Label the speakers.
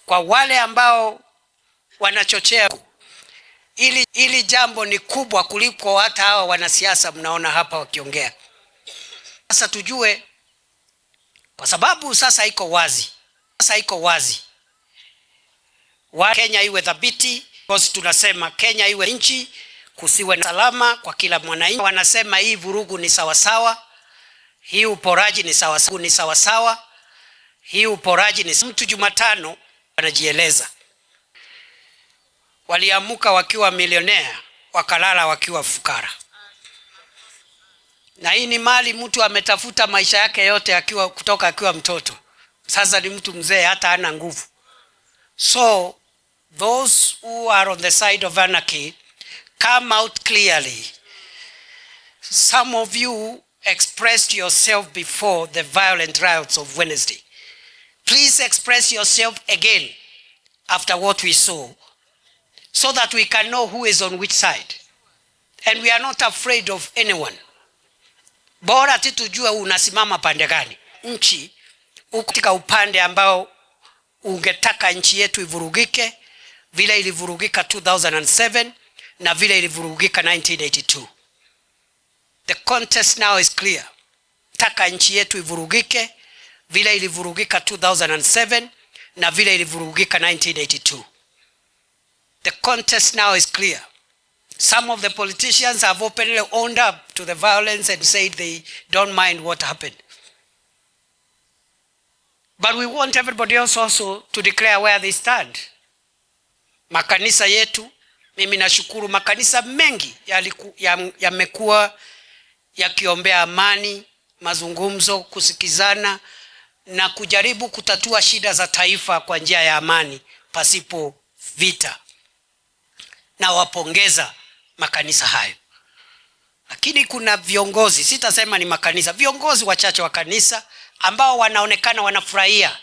Speaker 1: Kwa wale ambao wanachochea, ili jambo ni kubwa kuliko hata hawa wanasiasa mnaona hapa wakiongea. Sasa tujue, kwa sababu sasa iko wazi, sasa iko wazi wa Kenya iwe thabiti, because tunasema Kenya iwe nchi, kusiwe na salama kwa kila mwananchi. Wanasema hii vurugu ni sawasawa, hii uporaji ni sawasawa, ni sawasawa, hii uporaji ni mtu. Jumatano anajieleza, waliamuka wakiwa milionea, wakalala wakiwa fukara. Na hii ni mali mtu ametafuta maisha yake yote akiwa kutoka akiwa mtoto, sasa ni mtu mzee, hata hana nguvu. So those who are on the side of anarchy, come out clearly. Some of you expressed yourself before the violent riots of Wednesday. Please express yourself again after what we saw, so that we can know who is on which side. And we are not afraid of anyone. Bora tu tujue unasimama pande gani. Nchi uko katika upande ambao ungetaka nchi yetu ivurugike vile ilivurugika 2007 na vile ilivurugika 1982. The contest now is clear. Taka nchi yetu ivurugike vile ilivurugika 2007 na vile ilivurugika 1982. The contest now is clear. Some of the politicians have openly owned up to the violence and said they don't mind what happened. But we want everybody else also to declare where they stand. Makanisa yetu, mimi nashukuru makanisa mengi yamekuwa yakiombea amani, mazungumzo, kusikizana na kujaribu kutatua shida za taifa kwa njia ya amani pasipo vita. Nawapongeza makanisa hayo. Lakini kuna viongozi, sitasema ni makanisa, viongozi wachache wa kanisa ambao wanaonekana wanafurahia